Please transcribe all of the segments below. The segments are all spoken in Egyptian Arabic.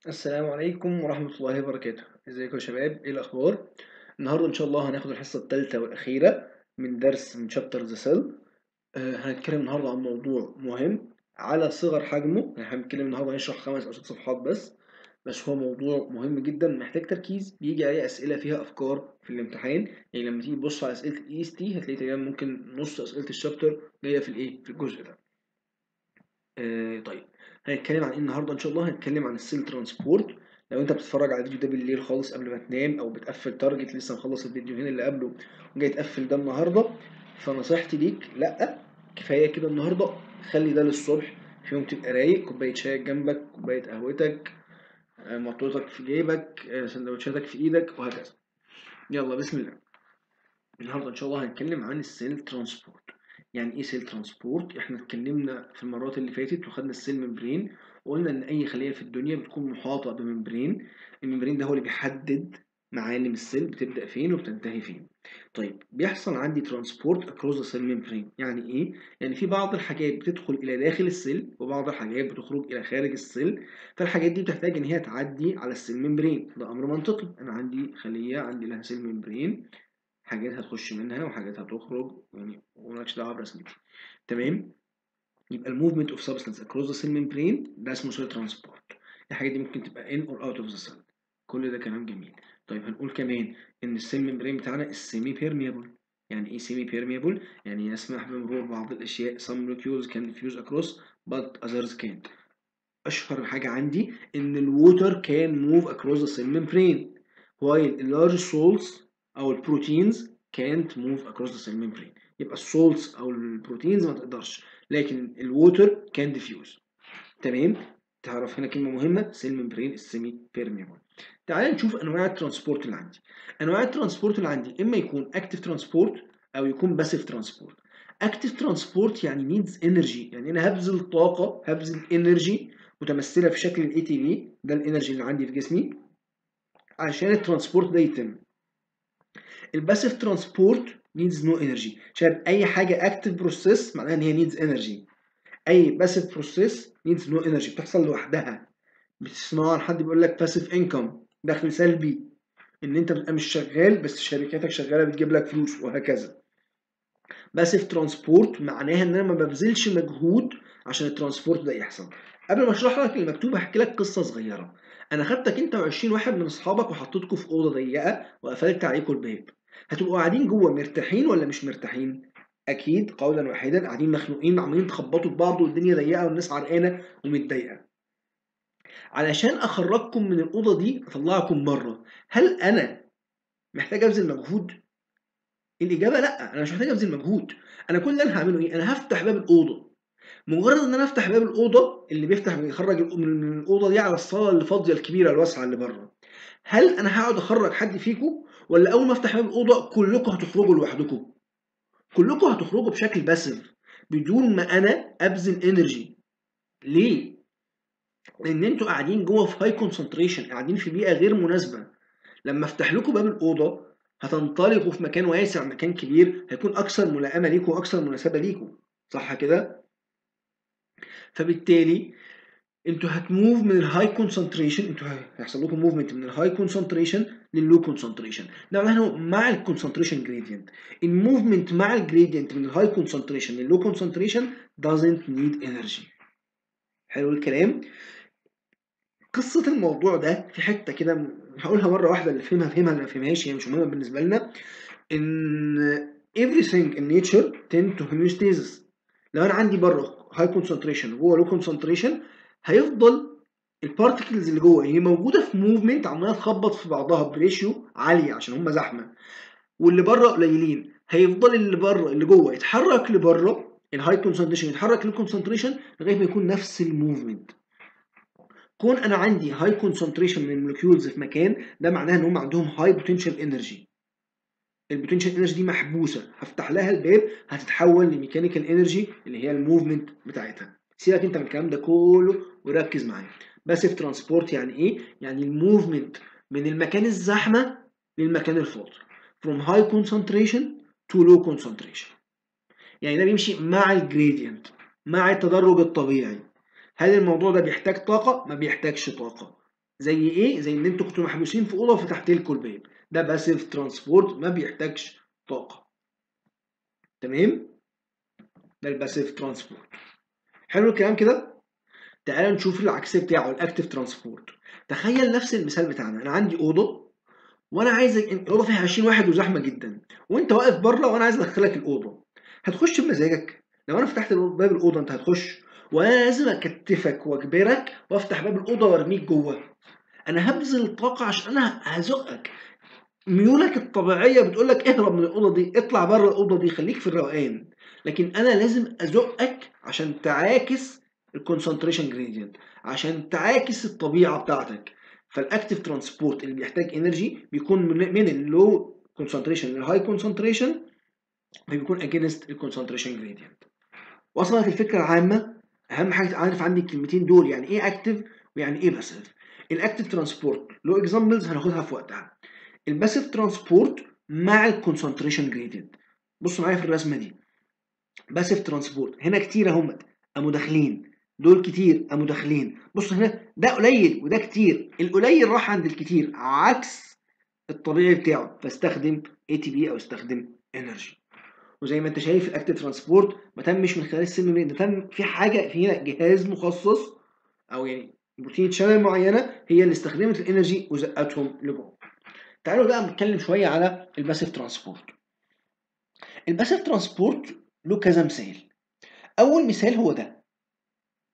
السلام عليكم ورحمة الله وبركاته. ازيكم يا شباب؟ ايه الاخبار؟ النهارده ان شاء الله هناخد الحصة الثالثة والاخيرة من درس من chapter the cell. هنتكلم النهارده عن موضوع مهم على صغر حجمه. يعني هنتكلم النهارده، هنشرح 5 أو 6 صفحات بس، بس هو موضوع مهم جدا محتاج تركيز، بيجي عليه اسئلة فيها افكار في الامتحان. يعني لما تيجي تبص على اسئلة ال EST هتلاقي تقريبا ممكن نص اسئلة ال chapter جاية في الايه، في الجزء ده. طيب، هنتكلم عن ايه النهارده ان شاء الله؟ هنتكلم عن ال cell transport. لو انت بتتفرج على الفيديو ده بالليل خالص قبل ما تنام، او بتقفل target، لسه مخلص الفيديو هنا اللي قبله وجاي تقفل ده النهارده، فنصيحتي ليك لا، كفاية كده النهارده، خلي ده للصبح في يوم تبقى رايق، كوباية شاي جنبك، كوباية قهوتك، مطوتك في جيبك، سندوتشاتك في ايدك، وهكذا. يلا بسم الله. النهارده ان شاء الله هنتكلم عن ال cell transport. يعني ايه cell transport؟ احنا اتكلمنا في المرات اللي فاتت وخدنا ال cell membrane، وقلنا ان اي خليه في الدنيا بتكون محاطة ب membrane. ال membrane ده هو اللي بيحدد معالم ال cell، بتبدا فين وبتنتهي فين. طيب، بيحصل عندي transport across the cell membrane. يعني ايه؟ يعني في بعض الحاجات بتدخل الى داخل ال cell وبعض الحاجات بتخرج الى خارج ال cell، فالحاجات دي بتحتاج ان هي تعدي على ال cell membrane. ده امر منطقي، انا عندي خليه عندي لها cell membrane، حاجات هتخش منها وحاجات هتخرج، يعني ومالكش دعوه برسمتي. تمام؟ يبقى ال movement of substance across the cell membrane ده اسمه cell transport. الحاجات دي ممكن تبقى in or out of the cell. كل ده كلام جميل. طيب، هنقول كمان ان ال cell membrane بتاعنا ال semi permeable. يعني ايه semi permeable؟ يعني يسمح بمرور بعض الاشياء، some molecules can diffuse across but others can't. اشهر حاجة عندي ان ال water can move across the cell membrane while large salts او ال proteins can't move across the cell membrane. يبقى ال salts او ال proteins ما تقدرش، لكن ال water can diffuse. تمام؟ تعرف هنا كلمة مهمه، cell membrane ال semi permeable. تعال نشوف انواع ال transport اللي عندي. انواع ال transport اللي عندي اما يكون active transport او يكون passive transport. active transport يعني needs energy، يعني انا هبذل طاقه، هبذل energy متمثلة في شكل ال ATP، ده ال energy اللي عندي في جسمي، عشان ال transport ده يتم. ال passive transport needs no energy. شايف؟ اي حاجة active process معناها ان هي needs energy، اي passive process needs no energy، بتحصل لوحدها. بتسمعوا عن حد بيقول لك passive income، دخل سلبي، ان انت بتبقى مش شغال بس شركاتك شغالة بتجيب لك فلوس وهكذا. passive transport معناها ان انا ما ببذلش مجهود عشان ال transport ده يحصل. قبل ما اشرح لك المكتوب هحكي لك قصة صغيره. انا خدتك انت و20 واحد من اصحابك وحطيتكم في اوضة ضيقه وقفلت عليكم الباب. هتبقوا قاعدين جوه مرتاحين ولا مش مرتاحين؟ اكيد قولا واحدا قاعدين مخنوقين، عمالين تخبطوا في بعض والدنيا ضيقه والناس عرقانه ومتضايقه. علشان اخرجكم من الاوضة دي، اطلعكم بره، هل انا محتاج ابذل مجهود؟ الاجابة لا، انا مش محتاج ابذل مجهود. انا كل اللي انا هعمله ايه؟ انا هفتح باب الاوضه. مجرد ان انا افتح باب الاوضه، اللي بيفتح بيخرج من الاوضة دي على الصاله اللي فاضية الكبيرة الواسعة اللي بره. هل انا هقعد اخرج حد فيكم، ولا اول ما افتح باب الاوضة كلكم هتخرجوا لوحدكم؟ كلكم هتخرجوا بشكل passive بدون ما انا ابذل energy. ليه؟ لان انتوا قاعدين جوه في high concentration، قاعدين في بيئة غير مناسبه. لما افتح لكم باب الاوضة هتنطلقوا في مكان واسع، مكان كبير، هيكون اكثر ملائمه ليكم واكثر مناسبة ليكم. صح كده؟ فبالتالي انتوا هت move من ال high concentration، انتوا هيحصل لكم movement من ال high concentration لل low concentration. ده معناه انه مع ال concentration gradient، ال movement مع ال gradient من ال high concentration لل low concentration doesn't need energy. حلو الكلام؟ قصة الموضوع ده في حتة كده هقولها مرة واحدة، اللي فهمها فهمها، اللي ما فهمهاش هي مش مهمة بالنسبة لنا، إن everything in nature tend to homeostasis. لو أنا عندي بره high concentration وجوه low concentration، هيفضل ال particles اللي جوه هي موجودة في movement، عمالة تخبط في بعضها ب ratio عالية عشان هم زحمة، واللي بره قليلين. هيفضل اللي بره اللي جوه يتحرك لبره، ال high concentration يتحرك لل concentration لغاية ما يكون نفس ال movement. كون انا عندي high concentration من ال molecules في مكان، ده معناه ان هم عندهم high potential energy. ال potential energy دي محبوسه، هفتح لها الباب هتتحول ل mechanical energy اللي هي ال movement بتاعتها. سيبك انت من الكلام ده كله وركز معايا. passive transport يعني ايه؟ يعني ال movement من المكان الزحمة للمكان الفاضي، from high concentration to low concentration. يعني ده بيمشي مع ال gradient، مع التدرج الطبيعي. هل الموضوع ده بيحتاج طاقة؟ ما بيحتاجش طاقة. زي ايه؟ زي ان انتوا كنتوا محبوسين في اوضة وفتحت لكم الباب، ده passive transport ما بيحتاجش طاقة. تمام؟ ده ال passive transport. حلو الكلام كده؟ تعالى نشوف العكس بتاعه، ال active transport. تخيل نفس المثال بتاعنا، انا عندي اوضة وانا عايز، الاوضة فيها 20 واحد وزحمه جدا، وانت واقف بره وانا عايز ادخلك الاوضة. هتخش بمزاجك؟ لو انا فتحت باب الاوضة انت هتخش، وانا لازم اكتفك واجبرك وافتح باب الاوضة وارميك جوه. انا هبذل طاقة عشان انا هزقك. ميولك الطبيعية بتقول لك اهرب من الاوضة دي، اطلع بره الاوضة دي، خليك في الروقان، لكن انا لازم ازقك عشان تعاكس ال concentration gradient، عشان تعاكس الطبيعة بتاعتك. فال active transport اللي بيحتاج energy بيكون من ال low concentration لل high concentration، فبيكون against ال concentration gradient. وصلت الفكرة العامة؟ اهم حاجة عارف عندي الكلمتين دول، يعني ايه active ويعني ايه passive. ال active transport له examples هناخدها في وقتها. ال passive transport مع ال concentration gradient. بص معايا في الرسمة دي، passive transport هنا كتير اهم قاموا داخلين، دول كتير قاموا داخلين. بص هنا ده قليل وده كتير، القليل راح عند الكتير عكس الطبيعي بتاعه، فاستخدم ATP او استخدم energy. وزي ما انت شايف ال active transport ما تمش من خلال ال cell membrane، ده تم في حاجة في هنا جهاز مخصص او يعني protein channel معينة هي اللي استخدمت ال energy وزقتهم لجوه. تعالوا بقى نتكلم شوية على ال passive transport. ال passive transport له كذا مثال. اول مثال هو ده،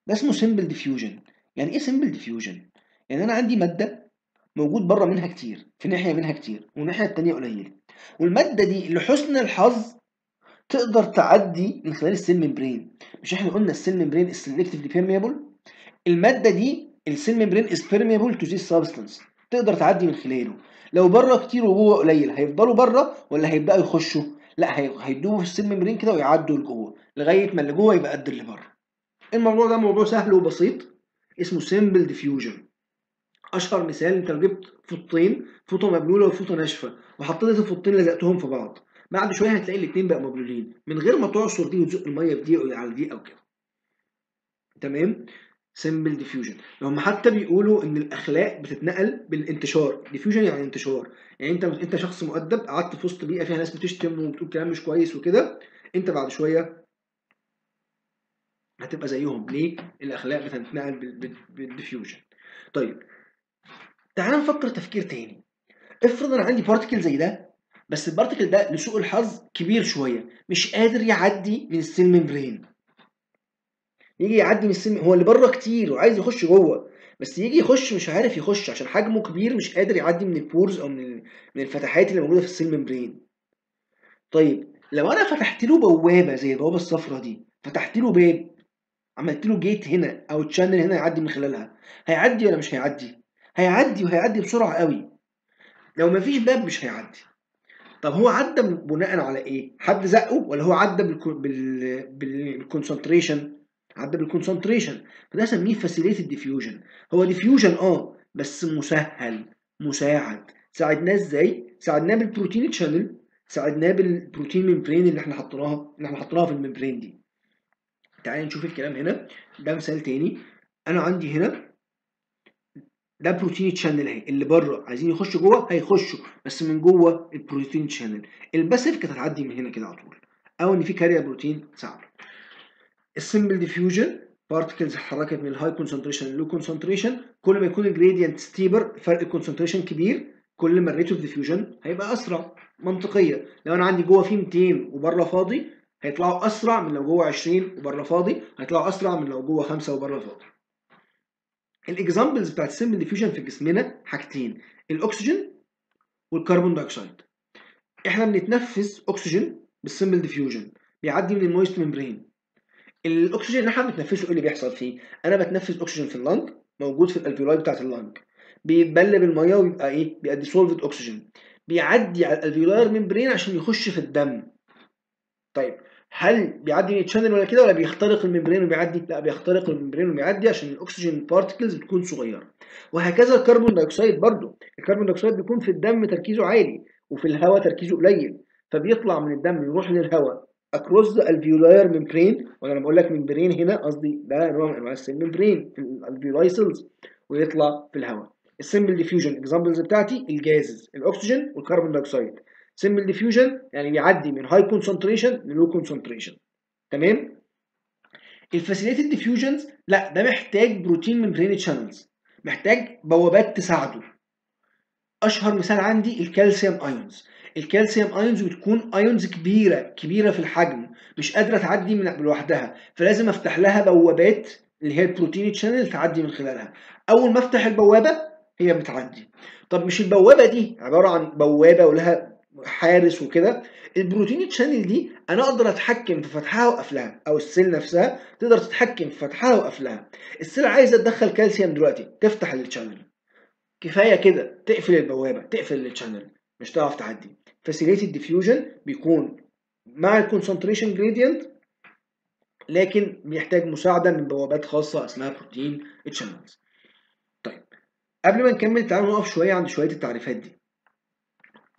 ده اسمه simple diffusion. يعني ايه simple diffusion؟ يعني انا عندي مادة موجود بره منها كتير، في ناحية منها كتير والناحية التانية قليل، والمادة دي لحسن الحظ تقدر تعدي من خلال ال cell membrane. مش احنا قلنا ال cell membrane selectively permeable؟ المادة دي ال cell membrane is permeable to this substance، تقدر تعدي من خلاله. لو بره كتير وجوه قليل هيفضلوا بره ولا هيبداوا يخشوا؟ لا، هيدوبوا في ال cell membrane كده ويعدوا لجوه لغاية ما اللي جوه يبقى قد اللي بره. الموضوع ده موضوع سهل وبسيط، اسمه simple diffusion. اشهر مثال، انت لو جبت فوطتين، فوطه مبلوله وفوطه ناشفة، وحطيت الفوطتين لزقتهم في بعض، بعد شوية هتلاقي الاثنين بقى مبلولين من غير ما تعصر دي وتزق المية في دي على دي او كده. تمام؟ simple diffusion. هم حتى بيقولوا ان الاخلاق بتتنقل بالانتشار. diffusion يعني انتشار، يعني انت شخص مؤدب قعدت في وسط بيئة فيها ناس بتشتم وبتقول كلام مش كويس وكده، انت بعد شوية هتبقى زيهم. ليه؟ الاخلاق بتتنقل بال diffusion. طيب تعال نفكر تفكير تاني. افرض انا عندي particle زي ده، بس ال particle ده لسوء الحظ كبير شوية، مش قادر يعدي من ال cell membrane. يجي يعدي من ال cell، هو اللي بره كتير وعايز يخش جوه، بس يجي يخش مش عارف يخش عشان حجمه كبير، مش قادر يعدي من ال pores او من الفتحات اللي موجودة في ال cell membrane. طيب لو انا فتحت له بوابه زي البوابة الصفراء دي، فتحت له باب، عملت له gate هنا او channel هنا يعدي من خلالها، هيعدي ولا مش هيعدي؟ هيعدي، وهيعدي بسرعة قوي. لو مفيش باب مش هيعدي. طب هو عدى بناء على ايه؟ حد زقه ولا هو عدى بال concentration؟ عدى بال concentration، فده سميه facilitated diffusion. هو diffusion بس مسهل، مساعد. ساعدناه ازاي؟ ساعدناه بال protein channel، ساعدناه بال protein membrane اللي احنا حطيناها في ال membrane دي. تعالى نشوف الكلام هنا. ده مثال تاني، انا عندي هنا ده protein channel اهي، اللي بره عايزين يخشوا جوه هيخشوا بس من جوه ال protein channel. ال passive كانت هتعدي من هنا كده على طول، او ان في carrier protein ساعده. ال simple diffusion particles اتحركت من ال high concentration لل low concentration. كل ما يكون ال gradient steeper، فرق ال concentration كبير، كل ما ال rate of diffusion هيبقى اسرع. منطقية، لو انا عندي جوه فيه 200 وبره فاضي هيطلعوا اسرع من لو جوه 20 وبره فاضي، هيطلعوا اسرع من لو جوه 5 وبره فاضي. ال examples بتاعت ال simple diffusion في جسمنا حاجتين، الاكسجين وال carbon dioxide. احنا بنتنفس اكسجين بال simple diffusion، بيعدي من ال moist membrane. الاكسجين اللي احنا بنتنفسه ايه اللي بيحصل فيه؟ انا بتنفس اكسجين في ال lung، موجود في ال alveoli بتاعت ال lung، بيتبل بالمية ويبقى ايه؟ بيبقى dissolved oxygen، بيعدي على ال alveolar membrane عشان يخش في الدم. طيب هل بيعدي من ال channel ولا كده ولا بيخترق ال membrane وبيعدي؟ لا، بيخترق ال membrane وبيعدي عشان ال oxygen particles بتكون صغيرة. وهكذا ال carbon dioxide برضو، ال carbon dioxide بيكون في الدم تركيزه عالي وفي الهواء تركيزه قليل، فبيطلع من الدم يروح للهواء across the alveolar membrane. وانا لما بقول لك membrane هنا قصدي ده نوع من انواع ال cell membrane في ال alveoli cells، ويطلع في الهواء. ال simple diffusion examples بتاعتي ال gases، الاكسجين وال carbon dioxide. simple diffusion يعني بيعدي من high concentration ل low concentration. تمام. ال facilitated diffusions لا، ده محتاج protein membrane channels، محتاج بوابات تساعده. اشهر مثال عندي ال calcium ions. ال calcium ions بتكون ions كبيرة كبيرة في الحجم، مش قادرة تعدي من لوحدها، فلازم افتح لها بوابات اللي هي ال protein channel تعدي من خلالها. اول ما افتح البوابة هي بتعدي. طب مش البوابة دي عبارة عن بوابه ولها حارس وكده؟ ال protein channel دي انا اقدر اتحكم في فتحها وقفلها، او ال cell نفسها تقدر تتحكم في فتحها وقفلها. ال cell عايزه تدخل كالسيوم دلوقتي، تفتح ال channel، كفاية كده، تقفل البوابة، تقفل ال channel، مش هتعرف تعدي. facilitated diffusion بيكون مع ال concentration gradient، لكن بيحتاج مساعدة من بوابات خاصة اسمها protein channels. طيب قبل ما نكمل تعالوا نقف شوية عند شوية التعريفات دي.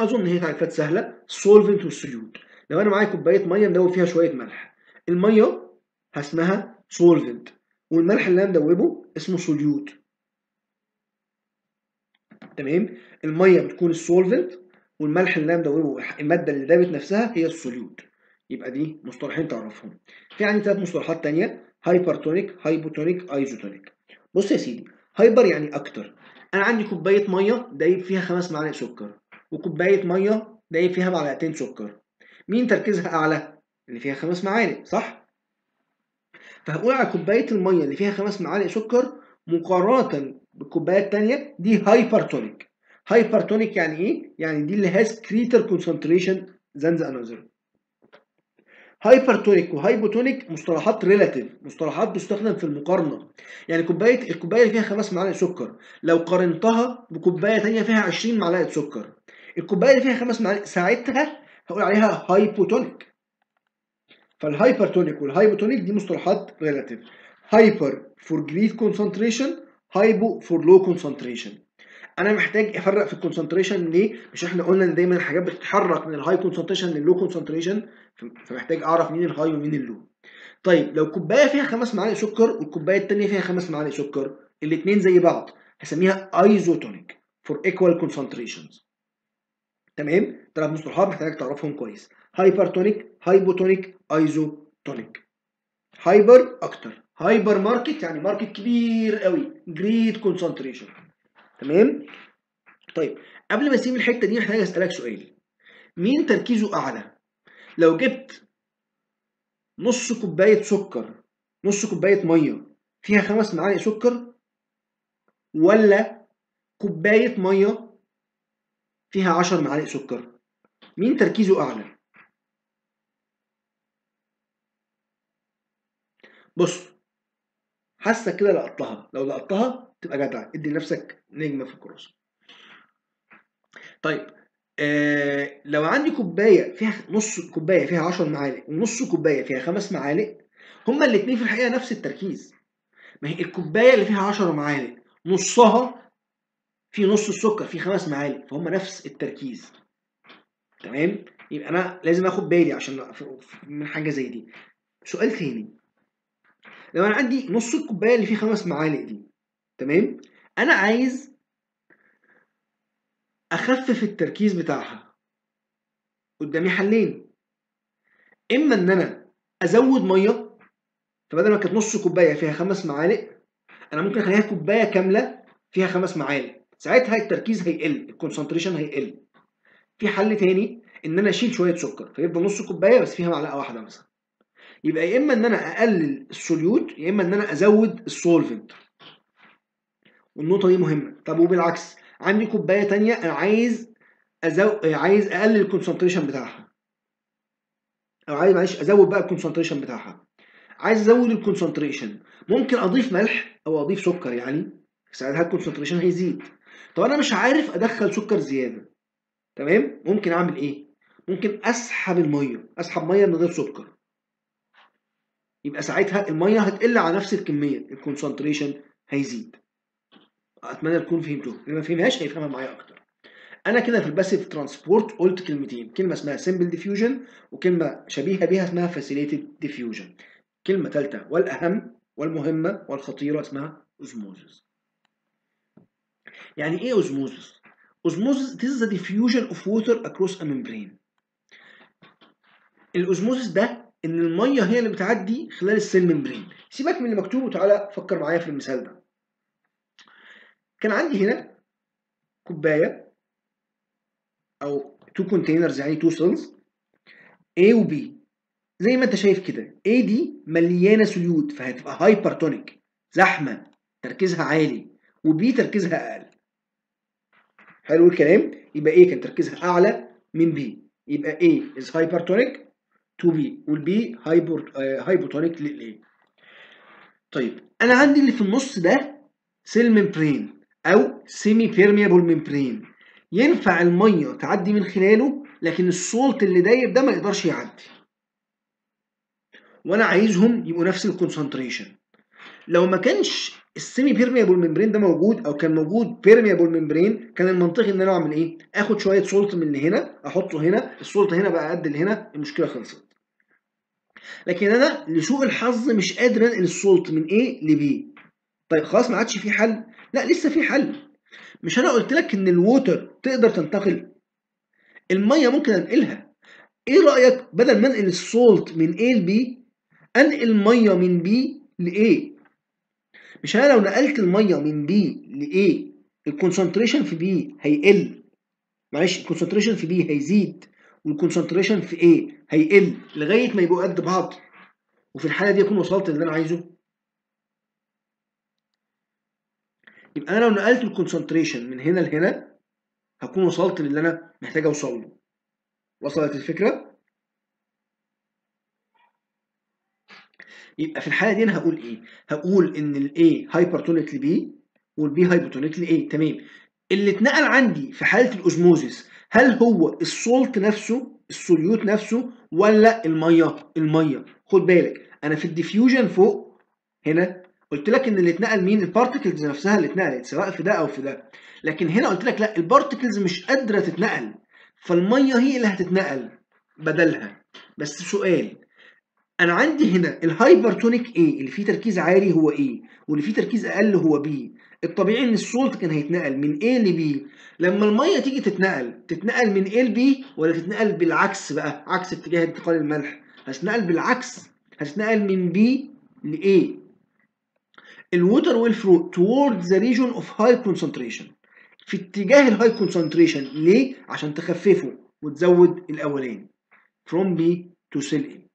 اظن هي تعريفات سهلة. ال solvent وال solute. لو انا معايا كوباية مية مدوب فيها شوية ملح، المية اسمها solvent والملح اللي انا مدوبه اسمه solute. تمام. المية بتكون ال solvent والملح اللي انا مدوبه، المادة اللي دابت نفسها، هي ال solute. يبقى دي مصطلحين تعرفهم. في عندي 3 مصطلحات تانية: hypertonic، hypotonic، isotonic. بص يا سيدي، hyper يعني اكتر. انا عندي كوباية مية دايب فيها 5 معالق سكر، وكوبايه مية دايب فيها معلقتين سكر. مين تركيزها اعلى؟ اللي فيها 5 معالق، صح؟ فهقول على كوباية المية اللي فيها 5 معالق سكر مقارنة بالكوبايه الثانية دي hypertonic. hypertonic يعني ايه؟ يعني دي اللي has greater concentration than the another. hypertonic و hypotonic مصطلحات relative، مصطلحات بتستخدم في المقارنة. يعني الكوباية اللي فيها 5 معالق سكر لو قارنتها بكوبايه ثانية فيها 20 معلقه سكر، الكوباية اللي فيها 5 معالق ساعتها هقول عليها hypotonic. فال hypertonic وال hypotonic دي مصطلحات relative. hyper for great concentration، hypo for low concentration. انا محتاج افرق في ال concentration ليه؟ مش احنا قلنا ان دايما الحاجات بتتحرك من ال high concentration لل low concentration، فمحتاج اعرف مين ال high ومين ال low. طيب لو كوباية فيها 5 معالق سكر والكوبايه الثانية فيها 5 معالق سكر، الاثنين زي بعض، هسميها isotonic for equal concentrations. تمام؟ 3 مصطلحات محتاج تعرفهم كويس: hypertonic، hypotonic، isotonic. hyper اكتر، هايبر ماركت يعني market كبير قوي، great concentration. تمام؟ طيب قبل ما اسيب الحتة دي محتاج اسالك سؤال: مين تركيزه اعلى؟ لو جبت نص كوباية سكر، نص كوباية مية فيها 5 معالق سكر، ولا كوباية مية فيها 10 معالق سكر، مين تركيزه اعلى؟ بص، حاسه كده لقطتها، لو لقطتها تبقى جدع، ادي لنفسك نجمه في الكراسة. طيب لو عندي كوباية فيها نص كوباية فيها 10 معالق ونص كوباية فيها 5 معالق، هما الاثنين في الحقيقة نفس التركيز. ما هي الكوباية اللي فيها 10 معالق نصها في نص السكر في 5 معالق، فهم نفس التركيز. تمام؟ يبقى انا لازم اخد بالي عشان من حاجة زي دي. سؤال تاني، لو انا عندي نص الكوباية اللي فيه 5 معالق دي، تمام، انا عايز اخفف التركيز بتاعها، قدامي حلين: اما ان انا ازود مية، فبدل ما كانت نص كوباية فيها 5 معالق انا ممكن اخليها كوباية كاملة فيها 5 معالق، ساعتها التركيز هيقل، ال concentration هيقل. في حل تاني ان انا اشيل شوية سكر فيفضل نص كوباية بس فيها معلقه واحدة مثلا. يبقى يا اما ان انا اقلل ال solute يا اما ان انا ازود ال solvent، والنقطة دي مهمة. طب وبالعكس عندي كوباية تانية انا عايز عايز اقلل ال concentration بتاعها، او عايز معلش ازود بقى ال concentration بتاعها، عايز ازود ال concentration، ممكن اضيف ملح او اضيف سكر، يعني ساعتها ال concentration هيزيد. طب انا مش عارف ادخل سكر زيادة، تمام، ممكن اعمل ايه؟ ممكن اسحب المية، اسحب مية من غير سكر، يبقى ساعتها المية هتقل على نفس الكمية، ال concentration هيزيد. اتمنى تكون فهمتوها، اللي ما فهمهاش هيفهمها معايا اكتر. انا كده في ال passive transport قلت كلمتين، كلمة اسمها simple diffusion وكلمه شبيهه بيها اسمها facilitated diffusion. كلمة ثالثة والاهم والمهمه والخطيره اسمها osmosis. يعني ايه osmosis؟ Osmosis is the diffusion of water across a membrane. ال osmosis ده ان المية هي اللي بتعدي خلال ال cell membrane. سيبك من اللي مكتوب وتعالى فكر معايا في المثال ده. كان عندي هنا كوباية او two containers، يعني two cells A و B. زي ما انت شايف كده A دي مليانة solute فهتبقى hypertonic، زحمة، تركيزها عالي، و B تركيزها اقل. حلو الكلام؟ يبقى A كان تركيزها اعلى من B، يبقى A is hypertonic to B وال B hypotonic لل A. طيب انا عندي اللي في النص ده cell membrane او semi permeable membrane، ينفع المية تعدي من خلاله، لكن ال salt اللي داير ده ما يقدرش يعدي، وانا عايزهم يبقوا نفس ال concentration. لو ما كانش ال semi permeable membrane ده موجود، او كان موجود permeable membrane، كان المنطقي ان انا اعمل ايه؟ اخد شوية salt من اللي هنا احطه هنا، ال salt هنا بقى قد اللي هنا، المشكلة خلصت. لكن انا لسوء الحظ مش قادر انقل ال salt من A ل B. طيب خلاص ما عادش في حل؟ لا لسه في حل. مش انا قلت لك ان ال water تقدر تنتقل؟ المية ممكن انقلها. ايه رايك بدل ما انقل ال salt من A ل B انقل مية من B ل A؟ مش انا لو نقلت المية من B ل A ال concentration في B هيقل، معلش ال concentration في B هيزيد وال concentration في A هيقل لغاية ما يبقوا قد بعض، وفي الحالة دي اكون وصلت للي انا عايزه. يبقى انا لو نقلت ال concentration من هنا لهنا هكون وصلت للي انا محتاج اوصل له. وصلت الفكرة؟ يبقى في الحالة دي انا هقول ايه؟ هقول ان ال A hypertonic ل B وال B hypotonic ل A. تمام. اللي اتنقل عندي في حاله ال osmosis هل هو ال salt نفسه، ال solute نفسه، ولا المية؟ المية. خد بالك انا في ال diffusion فوق هنا قلت لك ان اللي اتنقل مين؟ ال particles نفسها اللي اتنقلت سواء في ده او في ده. لكن هنا قلت لك لا، ال particles مش قادرة تتنقل، فالميه هي اللي هتتنقل بدلها. بس سؤال، انا عندي هنا ال hypertonic A اللي فيه تركيز عالي هو A واللي فيه تركيز اقل هو B. الطبيعي ان ال salt كان هيتنقل من A ل B. لما المية تيجي تتنقل، تتنقل من A ل B ولا تتنقل بالعكس بقى، عكس اتجاه انتقال الملح؟ هتتنقل بالعكس، هتتنقل من B ل A. ال water will flow toward the region of high concentration، في اتجاه ال high concentration. ليه؟ عشان تخففه وتزود الاولاني from B to cell A.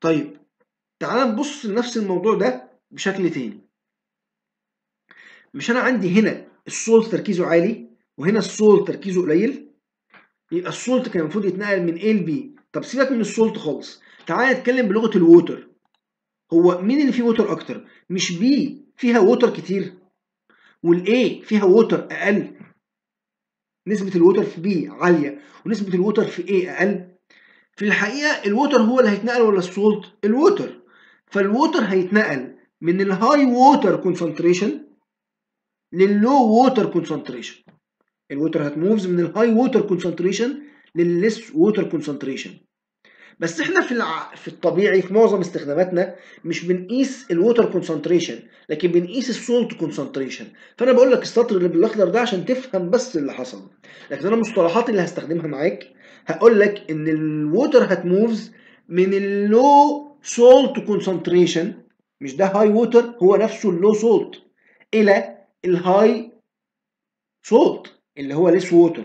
طيب تعال نبص لنفس الموضوع ده بشكل تاني. مش انا عندي هنا ال salt تركيزه عالي وهنا ال salt تركيزه قليل، يبقى ال salt كان المفروض يتنقل من A ل B. طب سيبك من ال salt خالص، تعال نتكلم بلغة ال water. هو مين اللي فيه water اكتر؟ مش B فيها water كتير وال A فيها water اقل. نسبة ال water في B عالية ونسبة ال water في A اقل. في الحقيقة ال water هو اللي هيتنقل ولا ال salt؟ ال water. فال water هيتنقل من ال high water concentration لل low water concentration. ال water هت moves من ال high water concentration لل less water concentration. بس احنا في الطبيعي في معظم استخداماتنا مش بنقيس ال water concentration، لكن بنقيس ال salt concentration. فانا بقول لك السطر اللي بالاخضر ده عشان تفهم بس اللي حصل، لكن انا المصطلحات اللي هستخدمها معاك هقول لك ان ال water هت moves من ال low salt concentration، مش ده high water هو نفسه ال low salt، الى ال high salt اللي هو less water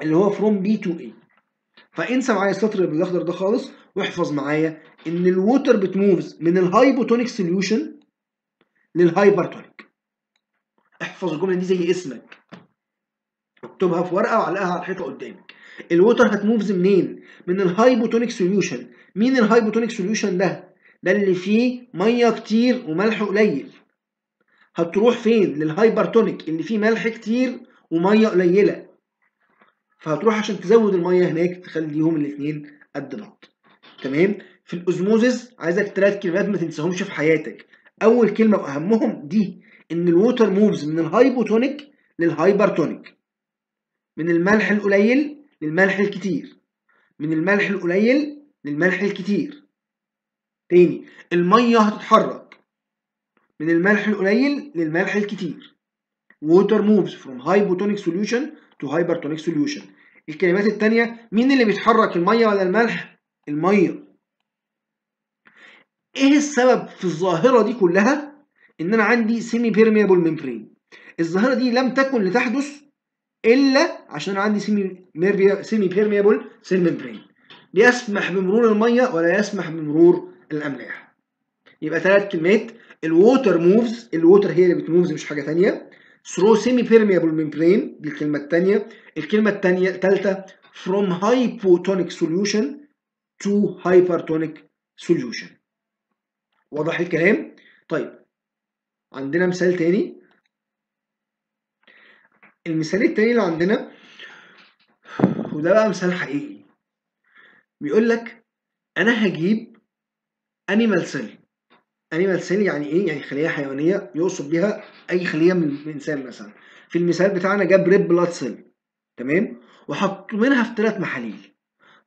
اللي هو from B to A. فانسى معايا السطر اللي بالاخضر ده خالص واحفظ معايا ان ال water بت moves من ال hypotonic solution لل hypertonic. احفظ الجملة دي زي اسمك، اكتبها في ورقة وعلقها على الحيطة قدامك. ال water هت moves منين؟ من ال hypotonic solution. مين ال hypotonic solution ده؟ ده اللي فيه مية كتير وملح قليل. هتروح فين؟ لل hypertonic اللي فيه ملح كتير ومية قليله. فهتروح عشان تزود المية هناك تخليهم الاثنين قد بعض. تمام؟ في ال osmosis عايزك 3 كلمات ما تنساهمش في حياتك. اول كلمة واهمهم دي، ان ال water moves من ال hypotonic لل hypertonic، من الملح القليل للملح الكتير، من الملح القليل للملح الكتير. تاني، المية هتتحرك من الملح القليل للملح الكتير. water moves from hypotonic solution to hypertonic solution. الكلمات التانية، مين اللي بيتحرك، المية ولا الملح؟ المية. ايه السبب في الظاهرة دي كلها؟ ان انا عندي semi permeable membrane. الظاهرة دي لم تكن لتحدث الا عشان انا عندي semi permeable cell membrane، بيسمح بمرور المية ولا يسمح بمرور الاملاح. يبقى ثلاث كلمات، ال water moves، ال water هي اللي بت moves مش حاجة ثانية، through semi permeable membrane دي الكلمة الثانية، الكلمة الثانية الثالثة from hypotonic solution to hypertonic solution. واضح الكلام؟ طيب عندنا مثال تاني. المثال التاني اللي عندنا وده بقى مثال حقيقي، بيقول لك انا هجيب animal cell. animal cell يعني ايه؟ يعني خليه حيوانية، يقصد بيها اي خليه من انسان مثلا. في المثال بتاعنا جاب red blood cell، تمام، وحط منها في ثلاث محاليل،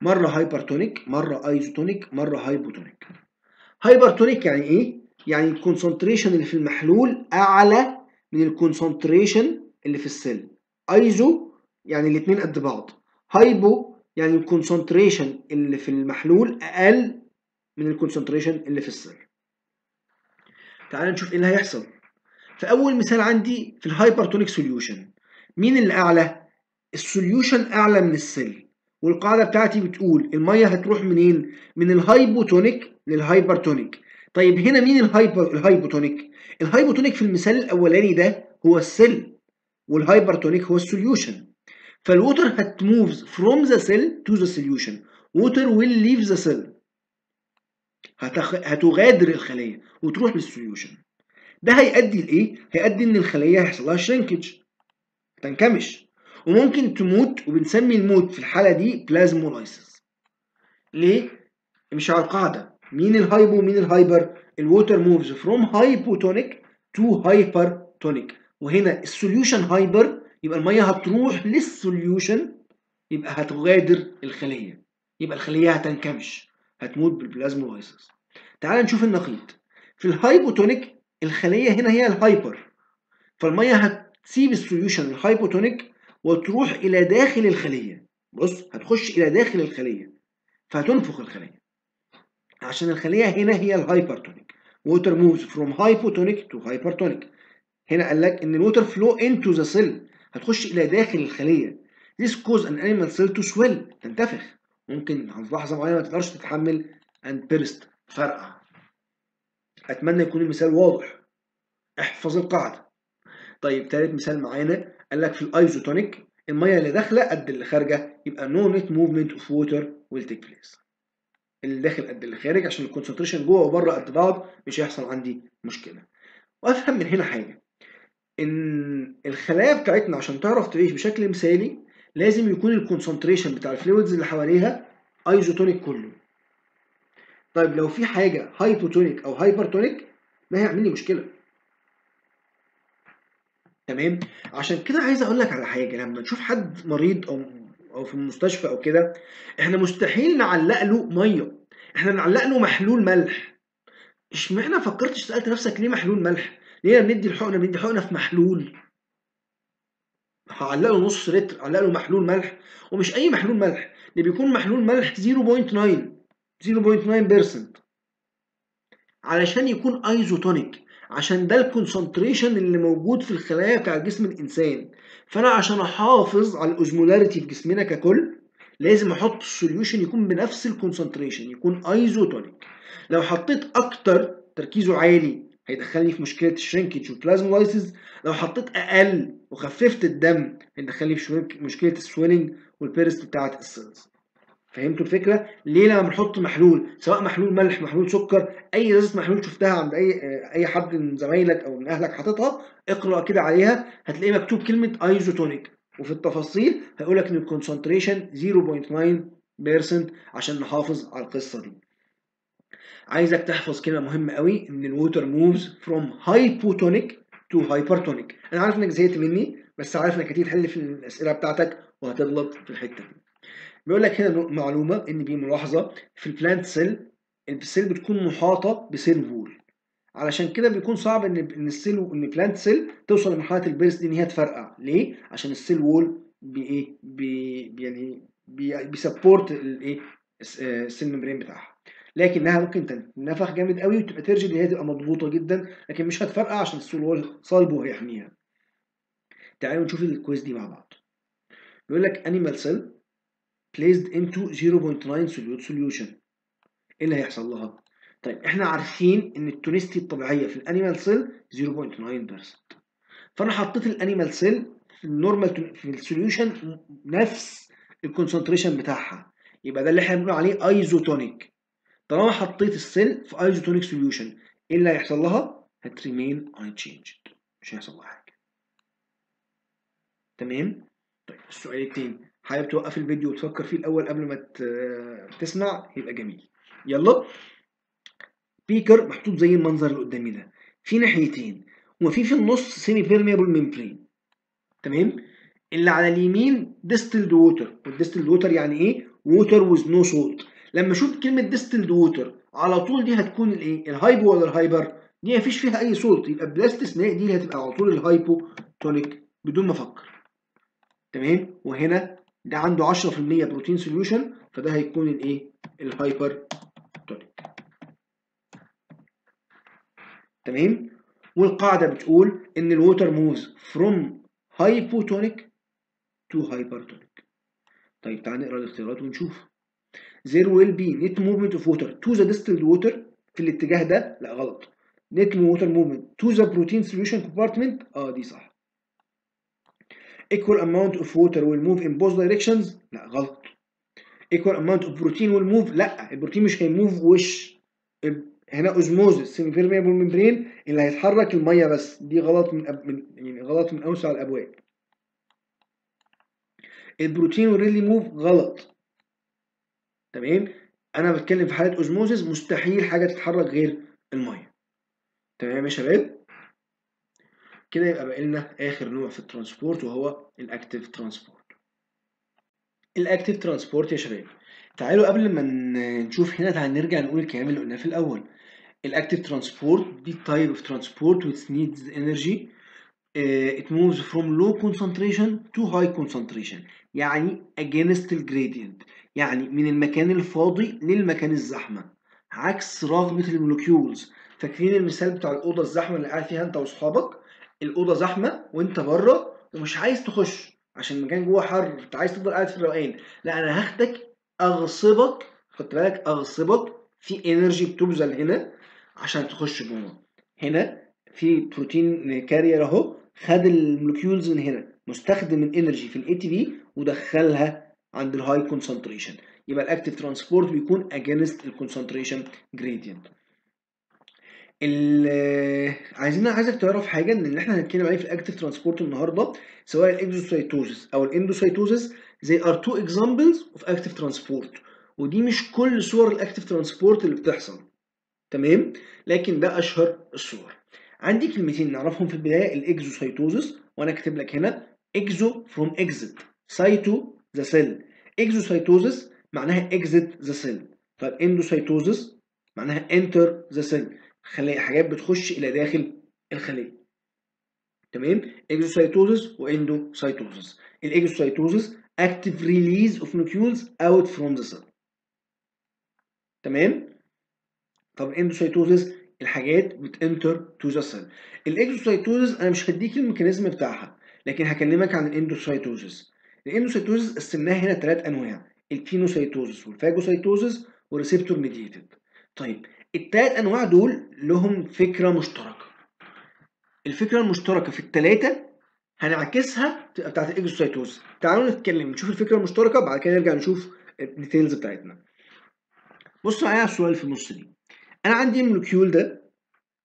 مرة hypertonic، مرة isotonic، مرة hypotonic. hypertonic يعني ايه؟ يعني ال concentration اللي في المحلول اعلى من ال concentration اللي في ال cell. iso يعني الاثنين قد بعض، hypo يعني ال concentration اللي في المحلول اقل من ال concentration اللي في ال cell. تعال نشوف ايه اللي هيحصل. في اول مثال عندي في ال hypertonic solution، مين اللي اعلى؟ ال solution اعلى من ال cell، والقاعدة بتاعتي بتقول المية هتروح منين؟ من ال hypotonic لل hypertonic. طيب هنا مين ال hyper؟ ال hypotonic. ال hypotonic في المثال الاولاني ده هو ال cell، وال hypertonic هو ال solution. فال water هت moves from the cell to the solution، water will leave the cell، هتغادر الخلية وتروح لل solution. ده هيؤدي لايه؟ هيؤدي ان الخلية هيحصل لها shrinkage، تنكمش، وممكن تموت، وبنسمي الموت في الحالة دي plasmolysis. ليه؟ مش على القاعدة، مين ال hypo ومين ال hyper؟ ال water moves from hypotonic to hypertonic، وهنا ال solution hyper، يبقى المية هتروح لل solution، يبقى هتغادر الخلية، يبقى الخلية هتنكمش، هتموت بال plasmolysis. تعال نشوف النقيض. في ال hypotonic الخلية هنا هي ال hyper، فالميه هتسيب ال solution ال hypotonic وتروح الى داخل الخلية. بص، هتخش الى داخل الخلية فهتنفخ الخلية، عشان الخلية هنا هي ال hypertonic. water moves from hypotonic to hypertonic. هنا قال لك ان ال water flow into the cell، هتخش الى داخل الخلية. This cause an animal cell to swell، تنتفخ، ممكن في لحظة معينة ما تقدرش تتحمل and burst، فرقع. اتمنى يكون المثال واضح، احفظ القاعدة. طيب تالت مثال معانا، قال لك في ال isotonic المية اللي داخله قد اللي خارجه، يبقى no net movement of water will take place. اللي داخل قد اللي خارج عشان ال concentration جوه وبره قد بعض، مش هيحصل عندي مشكلة. وافهم من هنا حاجة، ان الخلايا بتاعتنا عشان تعرف تعيش بشكل مثالي لازم يكون ال concentration بتاع ال fluids اللي حواليها isotonic كله. طيب لو في حاجة hypotonic او hypertonic ده هيعمل لي مشكلة. تمام؟ عشان كده عايز اقول لك على حاجة، لما نشوف حد مريض او في المستشفى او كده، احنا مستحيل نعلق له مية، احنا نعلق له محلول ملح. اشمعنى فكرتش سالت نفسك ليه محلول ملح؟ ليه بندي الحقنة؟ بندي حقنه في محلول، هعلق له نص لتر، هعلق له محلول ملح، ومش اي محلول ملح، ده بيكون محلول ملح 0.9 0.9% علشان يكون isotonic، عشان ده ال concentration اللي موجود في الخلايا بتاع جسم الانسان. فانا عشان احافظ على ال osmolarity في جسمنا ككل لازم احط ال solution يكون بنفس ال concentration، يكون isotonic. لو حطيت اكتر تركيزه عالي هيدخلني في مشكلة ال shrinkage وال plasmolysis، لو حطيت اقل وخففت الدم هيدخلني في مشكلة ال swelling وال burst بتاعه ال cells. فهمتوا الفكرة؟ ليه لما بنحط محلول، سواء محلول ملح، محلول سكر، اي ازازة محلول شفتها عند اي حد من زمايلك او من اهلك حاططها، اقرا كده عليها هتلاقي مكتوب كلمة isotonic، وفي التفاصيل هيقول لك ان ال concentration 0.9% عشان نحافظ على القصة دي. عايزك تحفظ كلمة مهمة قوي، ان ال water moves from hypotonic to hypertonic. انا عارف انك زهقت مني، بس عارف انك هتيجي تحل في الاسئلة بتاعتك وهتغلط في الحتة دي. بيقول لك هنا معلومة ان بي ملاحظة في ال plant cell، ال cell بتكون محاطة ب cell wall. علشان كده بيكون صعب ان ال cell، ان plant cell توصل لمرحلة ال burst دي، ان هي تفرقع. ليه؟ عشان ال cell wall بايه، بي يعني بي support الايه، ال cell membrane بتاعها. لكنها ممكن تنفخ جامد قوي وتبقى turgid، اللي هي تبقى مضغوطه جدا، لكن مش هتفرقع عشان ال cell wall صلب وهيحميها. تعالوا نشوف ال quiz دي مع بعض. بيقول لك animal cell placed into 0.9 solute solution، ايه اللي هيحصل لها؟ طيب احنا عارفين ان ال tonicity الطبيعية في ال animal cell 0.9%، فانا حطيت ال animal cell في ال normal في ال solution نفس ال concentration بتاعها، يبقى ده اللي احنا بنقول عليه isotonic. طالما حطيت ال cell في isotonic solution، ايه اللي هيحصل لها؟ هت remain unchanged، مش هيحصل لها حاجة. تمام؟ طيب السؤال التاني، حابب توقف الفيديو وتفكر فيه الاول قبل ما تسمع يبقى جميل. يلا، beaker محطوط زي المنظر اللي قدامي ده، في ناحيتين وفي النص semi permeable membrane. تمام؟ اللي على اليمين distilled water، وال distilled water يعني ايه؟ water with no salt. لما اشوف كلمة distilled water على طول دي هتكون الايه؟ ال hypo ولا ال hyper؟ دي مفيش فيها اي salt، يبقى بلا استثناء دي اللي هتبقى على طول ال hypotonic بدون ما افكر. تمام؟ وهنا ده عنده 10% protein solution، فده هيكون الايه؟ ال hypertonic. تمام؟ والقاعدة بتقول ان ال water moves from hypotonic to hypertonic. طيب تعال نقرا الاختيارات ونشوف. there will be net movement of water to the distilled water في الاتجاه ده، لا غلط. net water movement to the protein solution compartment، دي صح. equal amount of water will move in both directions، لا غلط. equal amount of protein will move، لا البروتين مش هي move وش. هنا osmosis semi permeable membrane اللي هيتحرك المية بس، دي غلط من يعني غلط من اوسع الابواب. ال protein will readily move غلط. تمام؟ انا بتكلم في حاله osmosis، مستحيل حاجة تتحرك غير المية. تمام يا شباب؟ كده يبقى باقي لنا اخر نوع في ال transport وهو ال active transport. ال active transport يا شباب، تعالوا قبل ما نشوف هنا تعالوا نرجع نقول الكلام اللي قلناه في الاول. ال active transport دي type of transport which needs energy، it moves from low concentration to high concentration، يعني against the gradient، يعني من المكان الفاضي للمكان الزحمة، عكس رغبة ال molecules. فاكرين المثال بتاع الاوضة الزحمة اللي قاعد فيها انت واصحابك؟ الاوضة زحمة وانت بره ومش عايز تخش عشان المكان جوه حر، انت عايز تفضل قاعد في الروقان. لا انا هاخدك اغصبك، خد بالك، اغصبك في energy بتبذل هنا عشان تخش جوه. هنا في protein carrier اهو، خد ال molecules من هنا، مستخدم ال energy في ال ATP ودخلها عند ال high concentration. يبقى ال active transport بيكون against ال concentration gradient. عايزك تعرف حاجة، ان اللي احنا هنتكلم عليه في ال active transport النهارده سواء ال exocytosis او ال endocytosis، they are two examples of active transport، ودي مش كل صور ال active transport اللي بتحصل. تمام؟ لكن ده اشهر الصور. عندي كلمتين نعرفهم في البداية، ال exocytosis، وانا كاتب لك هنا exo from exit، cyto the cell. exocytosis معناها exit the cell. طيب endocytosis معناها enter the cell، خلي حاجات بتخش الى داخل الخلية. تمام؟ exocytosis و endocytosis. ال exocytosis active release of molecules out from the cell. تمام؟ طب endocytosis الحاجات بت enter to the cell. ال exocytosis انا مش هديك ال mechanism بتاعها، لكن هكلمك عن ال endocytosis. ال endocytosis قسمناها هنا 3 انواع، ال pinocytosis وال phagocytosis وال receptor mediated. طيب الثلاث انواع دول لهم فكرة مشتركة. الفكرة المشتركة في الثلاثة هنعكسها تبقى بتاعت ال exocytosis. تعالوا نتكلم نشوف الفكرة المشتركة، بعد كده نرجع نشوف ال details بتاعتنا. بصوا معايا على السؤال في النص دي. انا عندي ال molecule ده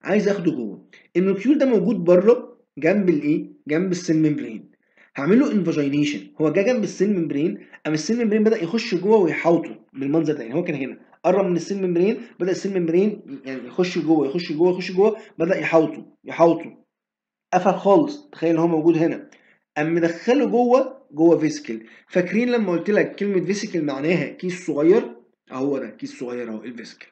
عايز اخده جوه، ال molecule ده موجود بره جنب الايه؟ جنب ال cell membrane. هعمل له invagination، هو جه جنب ال cell membrane، قام ال cell membrane بدا يخش جوه ويحاوطه بالمنظر ده. يعني هو كان هنا قرب من ال cell membrane، بدا ال cell membrane يعني يخش جوه يخش جوه يخش جوه، بدا يحاوطه يحاوطه، قفل خالص. تخيل ان هو موجود هنا، قام مدخله جوه جوه vesicle. فاكرين لما قلت لك كلمة vesicle معناها كيس صغير؟ اهو ده كيس صغير اهو ال vesicle.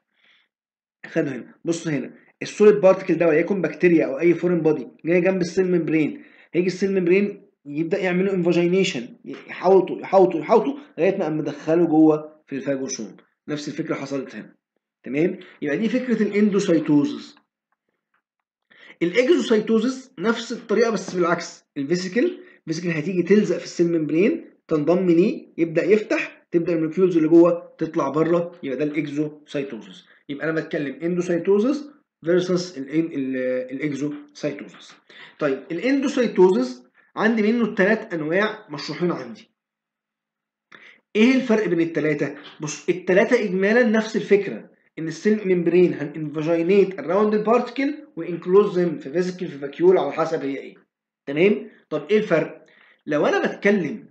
خده هنا، بص هنا ال solid particle ده وليكن بكتيريا او اي foreign body جاي جنب ال cell membrane، هيجي ال cell membrane يبدا يعمل له invagination، يحوطه يحوطه يحوطه لغاية ما قام مدخله جوه في ال phagosome. نفس الفكرة حصلت هنا. تمام؟ يبقى دي فكرة ال endocytosis. ال exocytosis نفس الطريقة بس بالعكس، ال vesicle هتيجي تلزق في ال cell membrane، تنضم ليه، يبدا يفتح، تبدا ال molecules اللي جوه تطلع بره، يبقى ده ال exocytosis. يبقى انا بتكلم endocytosis versus ال exocytosis. طيب ال endocytosis عندي منه 3 انواع مشروحين عندي. ايه الفرق بين الثلاثة؟ بص الثلاثة اجمالا نفس الفكرة، ان ال cell membrane هن invaginate around ال particle و enclose them في vesicle في vacuole على حسب هي ايه. تمام؟ طب ايه الفرق؟ لو انا بتكلم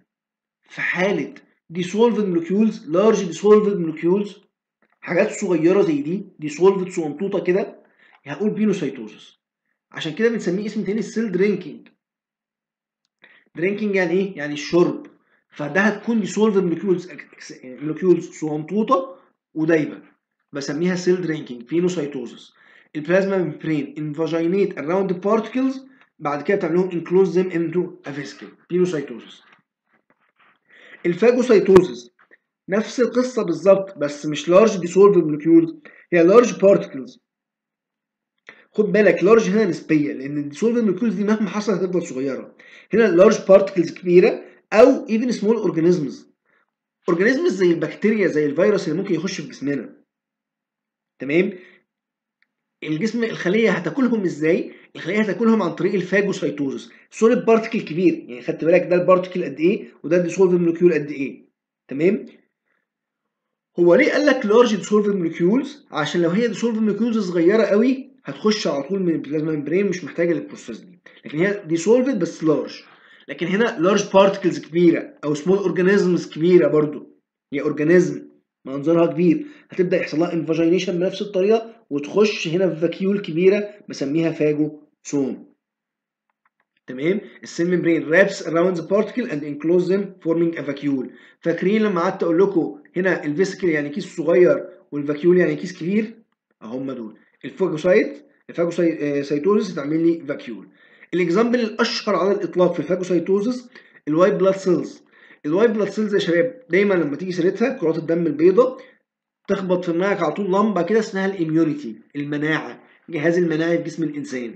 في حاله dissolved molecules، large dissolved molecules، حاجات صغيرة زي دي dissolved صغنطوطه كده، هقول pinocytosis. عشان كده بنسميه اسم تاني ال cell drinking. drinking يعني ايه؟ يعني الشرب. فده هتكون dissolved molecules صغنطوطه ودايبه، بسميها cell drinking pinocytosis. ال plasma membrane invaginate around particles، بعد كده بتعمل لهم enclose them into a vesicle، pinocytosis. ال phagocytosis نفس القصة بالظبط، بس مش large dissolved molecules، هي large particles. خد بالك large هنا نسبيه، لان ال dissolved molecules دي مهما حصل هتفضل صغيرة. هنا large particles كبيرة او even small organisms، organisms زي البكتيريا زي الفيروس اللي ممكن يخش في جسمنا. تمام؟ الجسم الخلية هتاكلهم ازاي؟ الخلية هتاكلهم عن طريق ال phagocytosis. solid particle كبير، يعني خدت بالك ده ال particle قد ايه وده ال dissolved molecule قد ايه. تمام؟ هو ليه قال لك large dissolved molecules؟ عشان لو هي dissolved molecules صغيرة قوي هتخش على طول من ال plasma membrane، مش محتاجه لل process دي. لكن هي dissolved بس large. لكن هنا large particles كبيرة او small organisms كبيرة برضو، هي organism منظرها كبير، هتبدا يحصل لها invagination بنفس الطريقة وتخش هنا في vacuole كبيرة بسميها phagosome. تمام؟ ال cell membrane wraps around the particle and enclose them forming a vacuole. فاكرين لما قعدت اقول لكم هنا ال vesicle يعني كيس صغير وال vacuole يعني كيس كبير؟ اهم دول. ال phagocytosis هتعمل لي vacuole. ال example الاشهر على الاطلاق في ال phagocytosis ال white blood cells. ال white blood cells يا شباب دايما لما تيجي سيرتها كرات الدم البيضاء تخبط في دماغك على طول لمبة كده اسمها ال immunity، المناعة، الجهاز المناعي في جسم الانسان.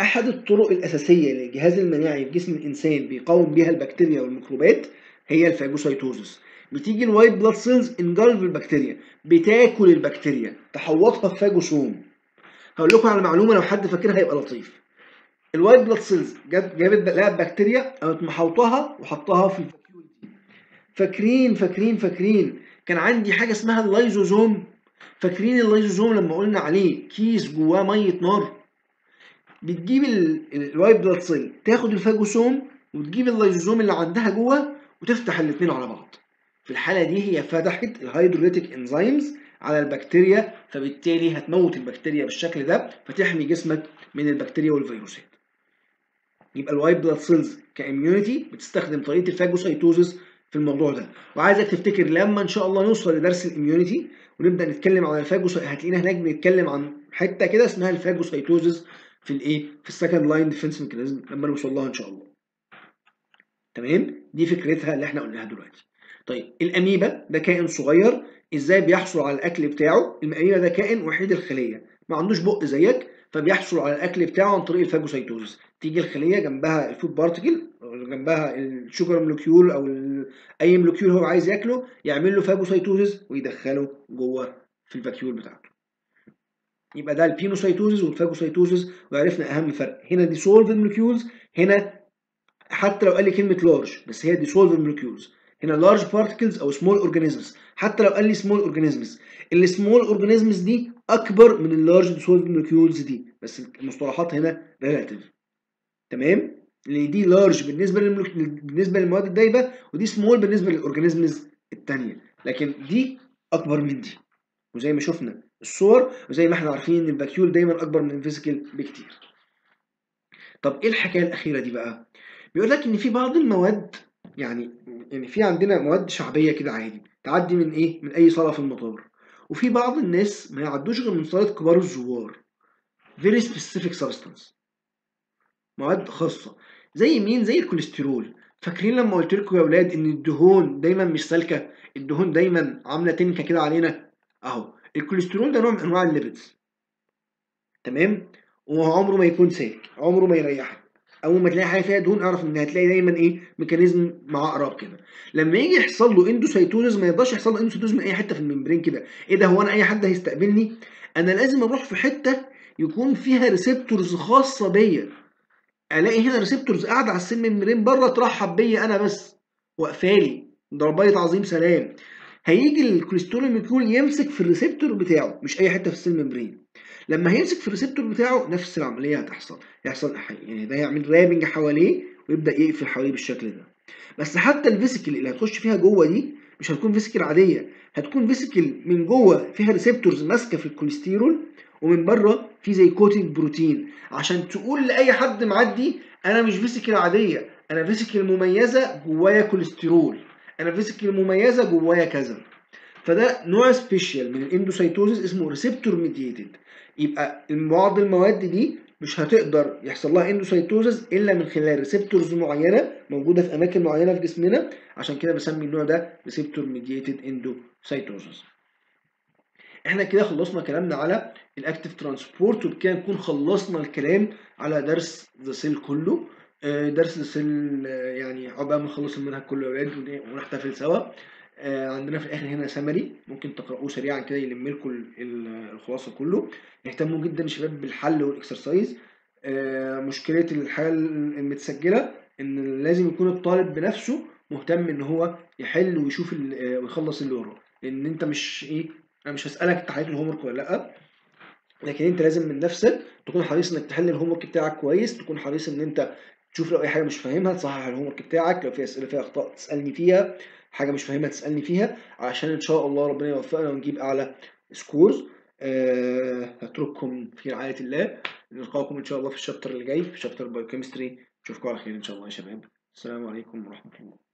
احد الطرق الاساسية للجهاز المناعي في جسم الانسان بيقاوم بيها البكتيريا والميكروبات هي ال phagocytosis. بتيجي ال white blood cells engulf البكتيريا، بتاكل البكتيريا، تحوطها في phagosome. هقول لكم على معلومة لو حد فاكرها هيبقى لطيف. ال white blood cells جابت لقت بكتيريا قامت محوطاها وحطها في ال vacuole دي. فاكرين فاكرين فاكرين كان عندي حاجة اسمها اللايزوزوم؟ فاكرين اللايزوزوم لما قلنا عليه كيس جواه مية نار؟ بتجيب ال white blood cell تاخد ال phagosome وتجيب اللايزوزوم اللي عندها جوه وتفتح الاثنين على بعض. في الحالة دي هي فتحت ال hydrolytic enzymes على البكتيريا، فبالتالي هتموت البكتيريا بالشكل ده، فتحمي جسمك من البكتيريا والفيروسات. يبقى ال white blood cells ك immunity بتستخدم طريقه ال phagocytosis في الموضوع ده. وعايزك تفتكر لما ان شاء الله نوصل لدرس ال immunity ونبدا نتكلم عن ال phagocytosis، هتلاقينا هناك بنتكلم عن حتة كده اسمها ال phagocytosis في الايه، في ال second line defense mechanism لما نوصل لها ان شاء الله. تمام؟ دي فكرتها اللي احنا قلناها دلوقتي. طيب الاميبا ده كائن صغير، ازاي بيحصل على الاكل بتاعه؟ الاميبا ده كائن وحيد الخلية، ما عندوش بق زيك، فبيحصل على الاكل بتاعه عن طريق ال phagocytosis. تيجي الخلية جنبها ال food particle، جنبها ال sugar molecule او اي molecule هو عايز ياكله، يعمل له phagocytosis ويدخله جوه في ال vacuole بتاعته. يبقى ده ال pinocytosis وال phagocytosis، وعرفنا اهم فرق. هنا dissolved molecules، هنا حتى لو قال لي كلمة large بس هي dissolved molecules. هنا large particles او small organisms، حتى لو قال لي small organisms، ال small organisms دي اكبر من ال large dissolved molecules دي، بس المصطلحات هنا relative. تمام؟ لان دي large بالنسبة للمواد الدايبه، ودي سمول بالنسبة لل organisms الثانية، لكن دي اكبر من دي. وزي ما شفنا الصور وزي ما احنا عارفين ان ال vacuole دايما اكبر من ال vesicle بكتير. طب ايه الحكاية الاخيرة دي بقى؟ بيقول لك ان في بعض المواد، يعني في عندنا مواد شعبية كده عادي تعدي من ايه؟ من اي صاله في المطار، وفي بعض الناس ما يعدوش غير من صاله كبار الزوار. very specific substance، مواد خاصة. زي مين؟ زي الكوليسترول. فاكرين لما قلت لكم يا اولاد ان الدهون دايما مش سالكة، الدهون دايما عامله تنكه كده علينا؟ اهو الكوليسترول ده نوع من انواع ال lipids، تمام؟ وعمره ما يكون سالك، عمره ما يريحك. اول ما تلاقي حاجة فيها دهون اعرف ان هتلاقي دايما ايه؟ mechanism معقرب كده. لما يجي يحصل له endocytosis ما يقدرش يحصل له endocytosis من اي حتة في ال membrane كده. ايه ده، هو انا اي حد هيستقبلني؟ انا لازم اروح في حتة يكون فيها receptors خاصة بيا. الاقي هنا receptors قاعدة على ال cell membrane بره ترحب بيا انا بس، واقفالي ضربايه عظيم سلام. هيجي الكوليسترول molecule يمسك في ال receptor بتاعه، مش اي حتة في ال cell membrane. لما هيمسك في ال receptor بتاعه نفس العملية هتحصل، يحصل يعني ده يعمل wrapping حواليه ويبدا يقفل حواليه بالشكل ده. بس حتى ال vesicle اللي هتخش فيها جوه دي مش هتكون vesicle عادية، هتكون vesicle من جوه فيها receptors ماسكه في الكوليسترول، ومن بره في زي coating protein، عشان تقول لاي حد معدي انا مش vesicle عادية، انا vesicle مميزة جوايا كوليسترول، انا vesicle مميزة جوايا كذا. فده نوع special من ال endocytosis اسمه receptor mediated. يبقى بعض المواد دي مش هتقدر يحصل لها endocytosis الا من خلال receptors معينة موجودة في اماكن معينة في جسمنا، عشان كده بسمي النوع ده receptor mediated endocytosis. احنا كده خلصنا كلامنا على ال active transport، وبكده نكون خلصنا الكلام على درس the cell كله. درس the cell يعني عقبال ما نخلص المنهج كله يا اولاد ونحتفل سوا. عندنا في الاخر هنا summary ممكن تقرأوه سريعا كده يلم لكم الخلاصة كله. اهتموا جدا يا شباب بالحل وال exercise. مشكلة الحالة المتسجله ان لازم يكون الطالب بنفسه مهتم ان هو يحل ويشوف ويخلص اللي وراه، لان انت مش ايه، انا مش هسالك انت حليت ال homework ولا لا، لكن انت لازم من نفسك تكون حريص انك تحل ال homework بتاعك كويس، تكون حريص ان انت تشوف لو اي حاجة مش فاهمها تصحح ال homework بتاعك، لو في اسئلة فيها اخطاء تسالني فيها، حاجة مش فاهمها تسالني فيها، عشان ان شاء الله ربنا يوفقنا ونجيب اعلى scores. هترككم في رعاية الله، نلقاكم ان شاء الله في ال chapter اللي جاي في chapter biochemistry. اشوفكم على خير ان شاء الله يا شباب. السلام عليكم ورحمة الله.